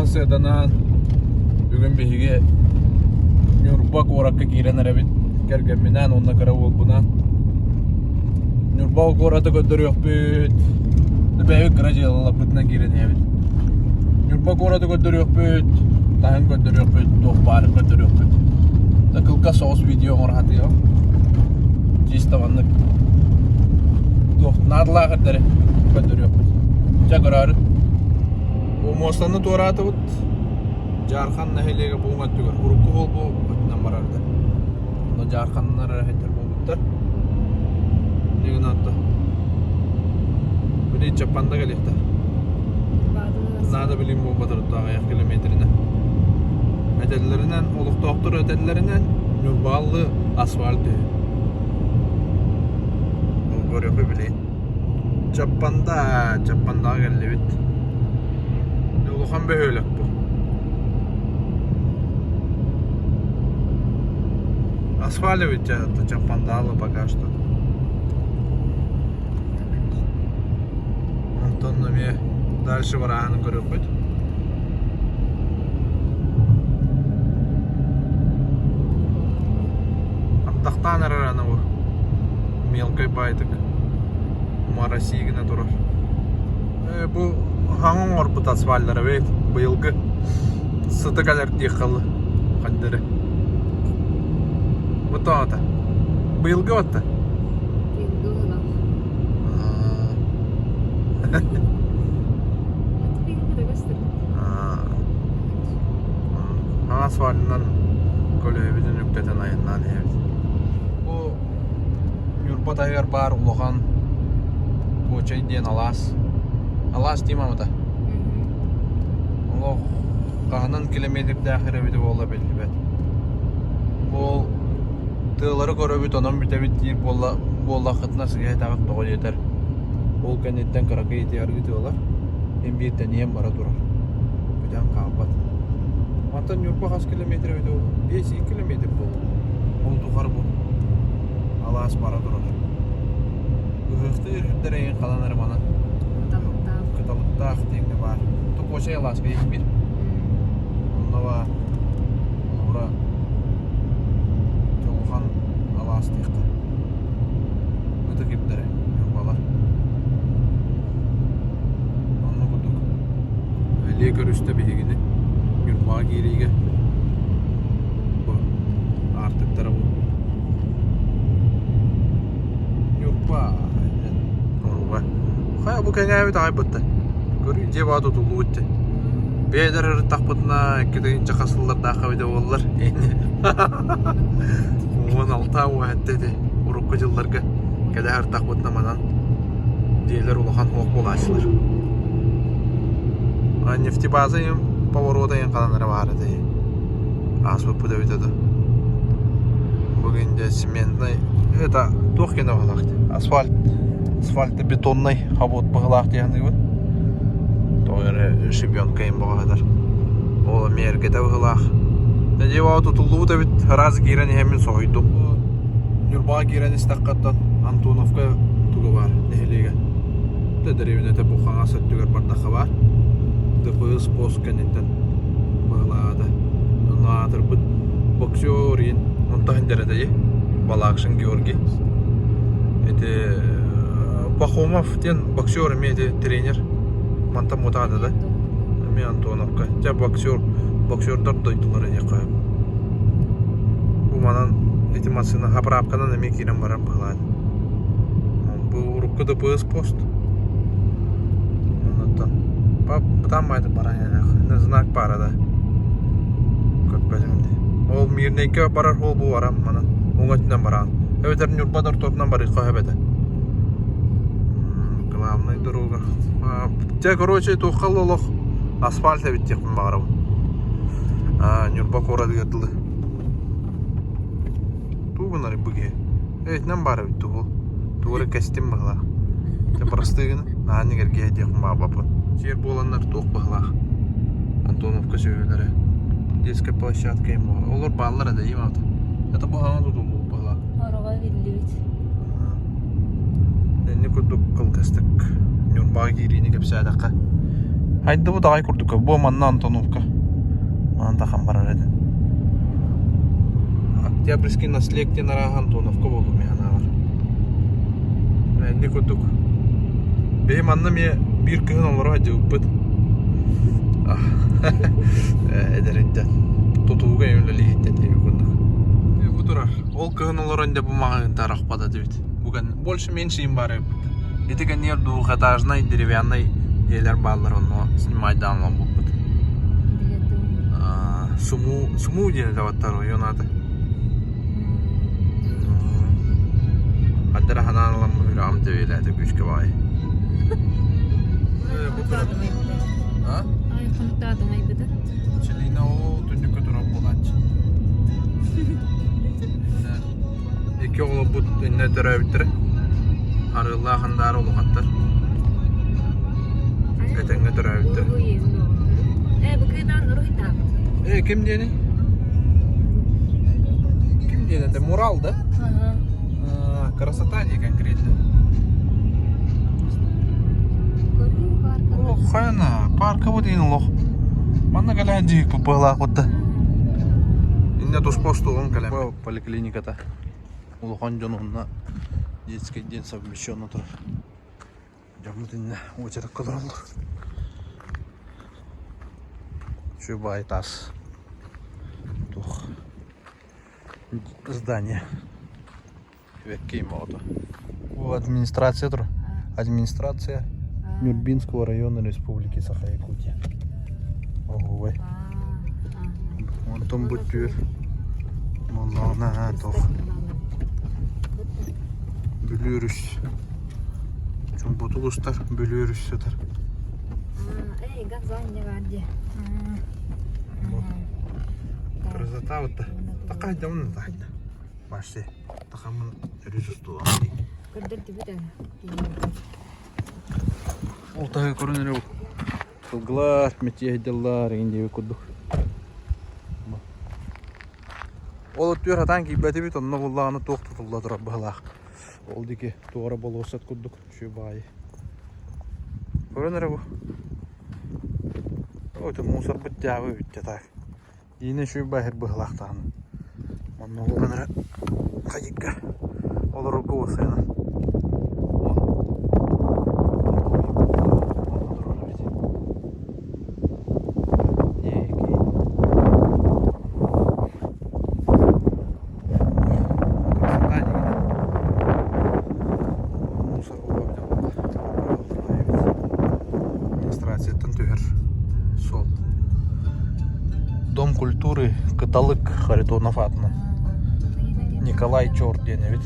Сарсыарданан бүгүн биһиги Ньурба куоракка киирэн эрэбит кэргэмминээн уонна кыра уолбунаан. Ньурба куораты көрдөрүөхпүт. Бэйэбит кыра дьыалаларбытынан киирэн иһэбит. Ньурба куораты көрдөрүөхпүт, таһын көрдөрүөхпүт, туох баарын көрдөрүөхпүт. Да кылгас соҕус видео оҥоро сатыаҕым. Чисто маннык туох наадалаах эрдэри көрдөрүөхпүт. Дьэ көрөөрү. Бу муостаны туораатыбыт. Дьаархан нэһилиэгэ бу уҥа өттүгэр урукку буолбу өттүнэн барарда. Онно дьаарханнар эрэһиттэр буолбуттар. Не гынаатта. Били Чаппанда кэлиэхтэр. Наада билим буолбатар аҕыйах километринэн. Этэллэринэн, олохтоохтор этэллэринэн Ньурбааллы асфальт үһү. Ол көрүөххэ били. Чаппанда, Чаппандаҕа кэллибит. Улахан бөһүөлэк бу. Асфальт эбит дьэ, Чаппандаалы пока что. Онтон эмиэ дальше барааһын көрүөхпүт. Ардахтаан эрэр аны бу. Мелкай баайтык Россия гына турар. Э, бу хаҥ оҥорбут асфальлара бэйт быйылгы сыты кэлэр диэххэ хандары. Бу тоҕото? Быйылгы батта? Быйылгы быһылаах. Асфальтынан көлөһөбүтүн үктэтэн айаннаан иһэбит. Бу Ньурба таһыгар баар улахан Куочай диэн алаас. Алаас дии мамата. Олох хаһынан километрдээх эрэбитэ буолла биллибэт. Ол тыалары көрөбүт, онон бүтэбит диир буолла буоллаххытына сыыһа этэҕит тоҕо диэтэр. Ол кэнниттэн кыракый ити арыы тыалар син биир тэнийэн бара турар. Бүтэн хаалбат. Мантан Ньурба хас километр эбитэ ол? 5 километр буолуо. Ол тухары бу алаас бара турар. Ыһыахтыыр үрдэр эйин халан эрэ манан. Кыталыктаах. Кыталыктаах диэҥҥэ баар. Токуочай алааска иһин Онно баар. Холобура Дьулхан алаас диэххэ. Ытык ирдэрэ Ньурбалар. Онно курдук. Элиэ көрүстэ биһигини Ньурбаҕа киириигэ. Бу аартыктара бу. Ньурба Оруба. Хайа бу кэҥээбит аҕай бытта. Көрүү дьиэ баа тутуллубут дьэ. Бэйэлэр ырыттахпытына 2 хас сыллардаах эбитэ буоллар. 16 уһатта ити урукку дьылларга кэлэ ырыттахпытына манан дьиэлэр улахан уох буолааччылар. А нефтебаза им поворота им ханан эрэ баар этэ. Ааспыппыт эбитэ да. Бүгүн дьэ цементный это туох гына быһылаах дии асфальт асфальт бетонный обод быһылаах дии саныыбын. Тоҕо эрэ щебенка им бөҕө Ол эмиэ эргэтэ быһылаах. Дьэ тутуллубут эбит раз киирэн иһэммин соһуйдум. Ньурбаҕа киирэн истэххэ оттон Антоновка туга баар нэһилиэгэ. Тэ дэриэбинэтэ бу хаҥас өттүгэр бардахха баар. ДПС пост кэнниттэн быһылаата. Онно аатырбыт боксер иин онто иһин Балакшин Георгий. Ити Пахомов диэн боксер эмиэ ити тренер мантан мутаата да. Эмиэ Антоновка. Дьэ боксер боксердар дойдулара диэххэ сөп. Бу манан ити массыына заправканан эмиэ киирэн барар быһылаан. Бу урукку ДПС пост. Оннуттан бытаан баайда баран иһэлээх. Знак баара да. Көрбөтүм дии. Ол Мирнэйгэ барар суол бу баран манан уҥа өттүнэн бараҕын. Эбэтэр Ньурба ортотунан барыахха сөп этэ. Главная дорога. Дьэ, короче, туохха олох асфальт эбит диэхпин баҕарабын. Ньурба куоратыгар дылы. Туу гынар бу киһи? Эйтинэн баар эбит тугу. Тугу эрэ кэстим быһылаах. Дьэ простыы гына, наһаа нигэргиһэ диэхпин баҕарбаппын. Сиэр буоланнар туох быһылаах. Антоновка сүөһүлэрэ. Детская площадка им Олор бааллар этэ им Это бу хаҥа тутуллубут быһылаах. Хороҕо биллибит. Инни курдук кылгастык Ньурбаҕа киириини кэпсээтэххэ. Хайдыбыт аҕай курдук бу манна Антоновка. Манан тахан барар этин. Октябрьский наследие диэн арааһа Антоновка буолуо мин санаабар. Инни курдук. Бэйи манна эмиэ биир кыһын олоро сылдьыбыппыт. Эдэриттэн тутууга үлэлииһиттэн диэби курдук. Бу турар. Ол кыһын олорон дьэ бу маҕаһыынтан арахпат этибит. Бу кэн больше меньше им баар эбиппит. Ити кэннигэр двухэтажнай деревянный дьиэлэр бааллар онно снимайдаан олорбуппут. Сумуу Сумуу диэн этэ район аата. Хаддара ханаан ыламмын үрэҕим тэбиэлээтэ күүскэ баҕайы. А? Ай, хонуктаатым айбыта. Челина ол түннүккэ турар буолааччы. Икки оҕолорбут иннэ төрөөбүттэрэ. Арыылаах андаара улахаттар. Этэҥҥэ төрөөбүттэр. Э, бу кыйдаан уруһуйдаабыт. Э, ким диэний? Ким диэн это? Мурал, да? Ага. А, красота не конкретно. Көрүү парка. Ох, хайана, парка вот диэн олох. Манна кэлэн дьиик быһылаах да. Иннэ туспа остуолум кэлэн. Поликлиниката улахан дьон уонна детский день совмещенно турар. Дьоммут иннэ уочаракка олороллор. Үчүгэй таас туох здание Веккей оҕото. Бу администрация тур. Администрация Нюрбинского района Республики Саха-Якутия. Оһуобай. Онтон бу түөр буоллаҕына туох Бүлүү өрүс Чумпутук устар, Бүлүү өрүс сытар. Эй, газон бар дии. Красота вот такая давно так. Башты. Тахамын өрүс устула. Көрдөрдүбүт Ол таһы көрөн эрэ сылгылар, мэтиэһдэллар эҥин диэби курдук. Ол өттүгэр хатаан киирбэтибит, онно буллаҕына туох тутулла турар быһылаах. Ол диэки туора болуоссат курдук үчүгэй баҕайы. Көрөн эрэ бу. Ой, мусорбут дьаабы бүттэ так. Иинэ үчүгэй баһыр быһылаах даҕаны. Онно олорон эрэ хайыга олорорго уопсайынан. Администрацияттан түһэр суол. Дом культуры Кыталык Харитонов аатынан. Николай Чор диэн эбит.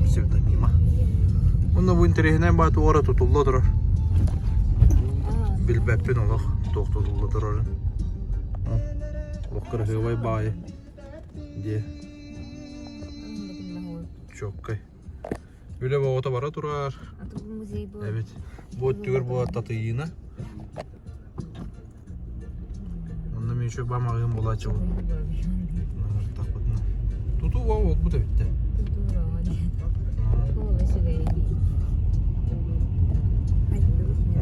Псевдонима. Уонна бу интэриэһинэй баатугара тутулла турар. Билбэппин олох туох тутулла турарын. Олох кырасыабай баайы диэ. Чоккай. Үлэ боҕото бара турар. Эбит. Бу өттүгэр буолар Татыйыына. Онно мен еще бамаҕыым буолааччы бу. Тутуу баа буолбут эбит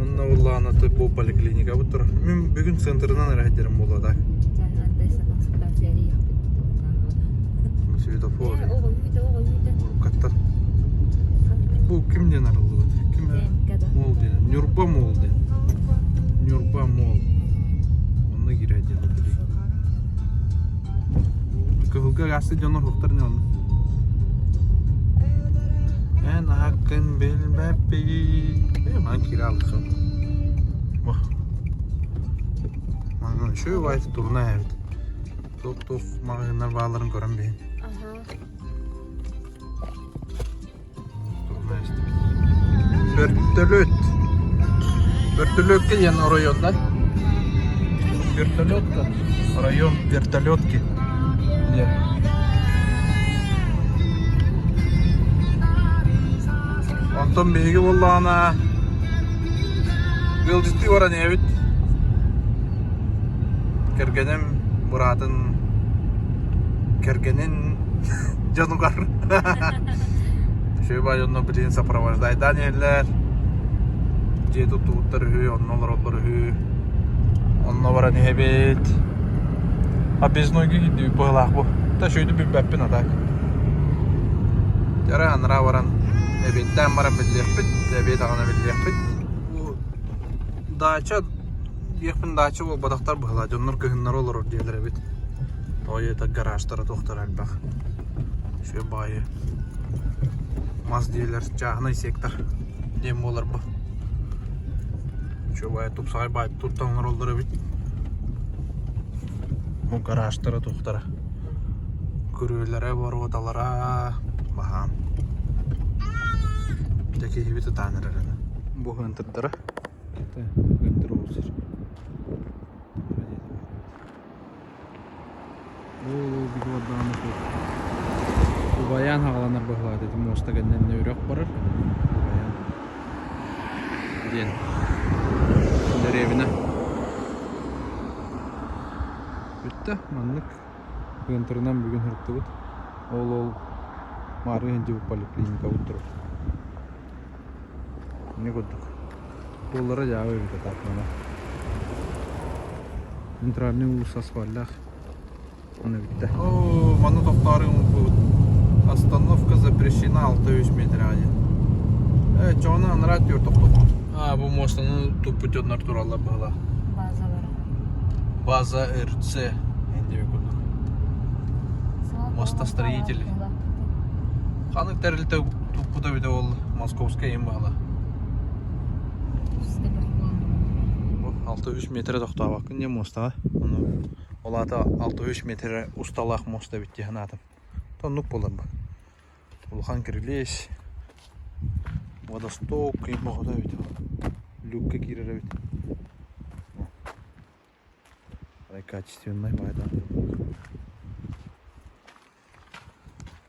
Онно буллаҕына бу поликлиникабыт турар. Мин бүгүн центрынан эрэ сылдьарым буолуо так. Светофор. Уруккаттан. Бу ким диэн арыллыбыт? Ким Мол диэн. Ньурба мол диэн. Ньурба мол. Онно киирэ диэн. Кыһылга гаасты дьоннор хуктар не онно. Эн аккын билбэппин. Э, ман киирэ алыккын. Манна үчүгэй турна эбит. Туох-туох маҕаһыыннар баалларын көрөн биһин. Турна истибит. Вертолет. Вертолетка диэн оройуоннар. Вертолетка. Район вертолетки. Диэн. Онтон биһиги буоллаҕына ыалдьыттыы баран иһэбит. Кэргэним быраатын кэргэнин дьонугар Үчүгэй баай дьонно билигин сопровождайдаан иһэллэр. дьиэ туттубуттар үһү, онно олороллор үһү. Онно баран иһэбит. Объезднойга киирдибит быһыылаах бу. Та үчүгэйдик билбэппин а так. Дьара анараа баран эбиэттээн баран биллиэхпит, эбиэт аҕана биллиэхпит. Бу даача диэхпин даача буолбатахтар быһыылаах, дьоннор кыһыннары олорор дьиэлэр эбит. Тоҕо диэтэр гаражтара туохтара элбэх. Үчүгэй баҕайы мас дьиэлэр, чааһынай сектор диэн буолар бу. Үчүгэй баҕайы тупсаҕай баҕайы туттан олороллор эбит. Бу гаражтара туохтара күрүөлэрэ, боруодалара баһаам. Дьэ киһибит ытаан эрэр аны. Бу ыантырдара. Ыантыр уус. Ол бигордааны Убайаан хаҕаланар быһылаат ити муоста кэннинэ үрэх барар. Убайаан диэн дэриэбинэ. Бүттэ маннык ыантырынан бүгүн сырыттыбыт. Ол ол маарыын сылдьыбыт поликлиникабыт турар. Ини курдук. Буоллара дьаабы эбит атаак мана. Центральный улуус асфальдаах. Оны бүттэ. Оо, манна тохтоору умуппут. Остановка запрещена 6-3 метр диэн. Э, чоҕуна анараа түөр тохтоппут. А, бу муостаны туппут дьоннор тураллар быһыылаах. Базалара. База РЦ диэби курдук. Мостостроители. Ханнык тэрилтэ туппута эбитэ буолла? Московская им баала. Бу 6-3 метрэ тохтообоккун диэн муостаҕа. Ону ол аата 6-3 метрэ усталаах муоста эбит дии санаатым. Оннук буолар бу. Улахан кирилиэс, водосток им оҕото эбит. Люкка киирэр эбит. Качественнай баайдаах.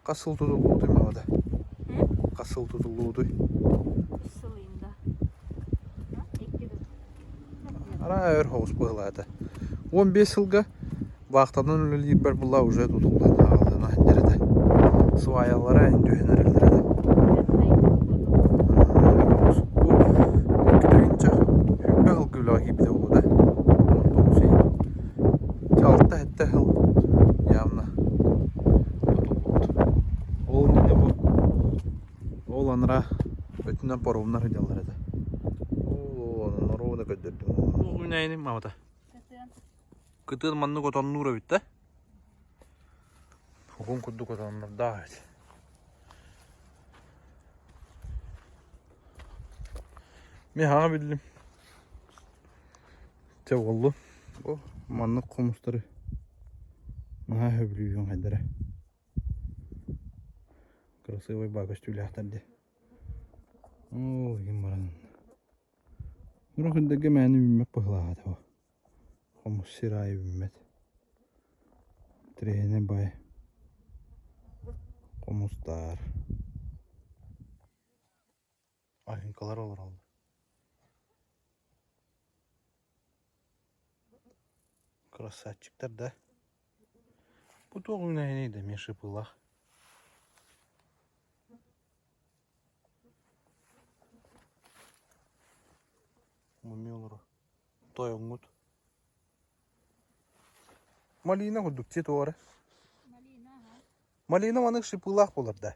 Хас сыл тутуллубутуй маҕада? Хас сыл тутуллубутуй? Сыл ыйында. Араа өр соҕус быһылаата. 15 сылга вахтанан үлэлиирбэр була уже тутуллан аҕаллана сылдьар этэ. Сваялара түһэн эрэллэр этэ. Бу икки тыһыынча сүүрбэ сылга үлэҕэ киирбитэ буолуо да. 19 ый. Алта-сэттэ сыл явно тутуллубут. Ол иннинэ бу ол анараа өттүнэн паромнар сылдьаллар этэ. Ол норуону көрдөрдүм. Үүнээйини маамата. Кытыан маннык отоннуур эбит да. Уһун курдук отоннордоох эбит. Мин хаҥа биллим. Чэ буоллун. Бу маннык хомустары наһаа сөбүлүүбүн хайдара. Красивый баа көстүүлээхтэр дии. Оо, игин баран. Урох үрдэргэ мээнэ үүммэт быһылааҕа этэ бу. Хомус сир аайы үүммэт. Тирэһинэ бай хомустаар. Аһыҥкалар олороллор. Красавчиктар да. Бу туох үүнээйиний да эмиэ шипылаах. Мумия олоро. Тойоҥҥут. Малина курдук дии туора. Малина, ага. Малина маннык шипылаах буолар да.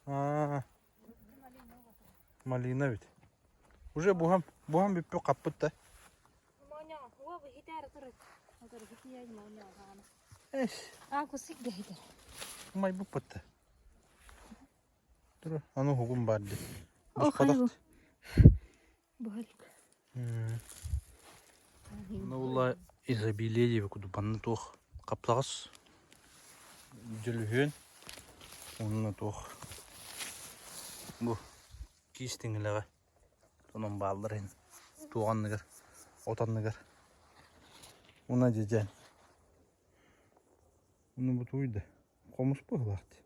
Ага. Аа. Малина эбит. Уже буһан, буһан бүппүт хаппыт да. Эс. Умайбыппыт да. Тур, аны уһугум баар дии. Буспатах. Ну, була изобилие диэби курдук манна туох хаптаҕас дьөлүһүөн уонна туох бу киис тиҥилэҕэ онон бааллар иһин туох анныгар от анныгар уна дьэдьэн уну бу тугуй да хомус быһыылаах дии.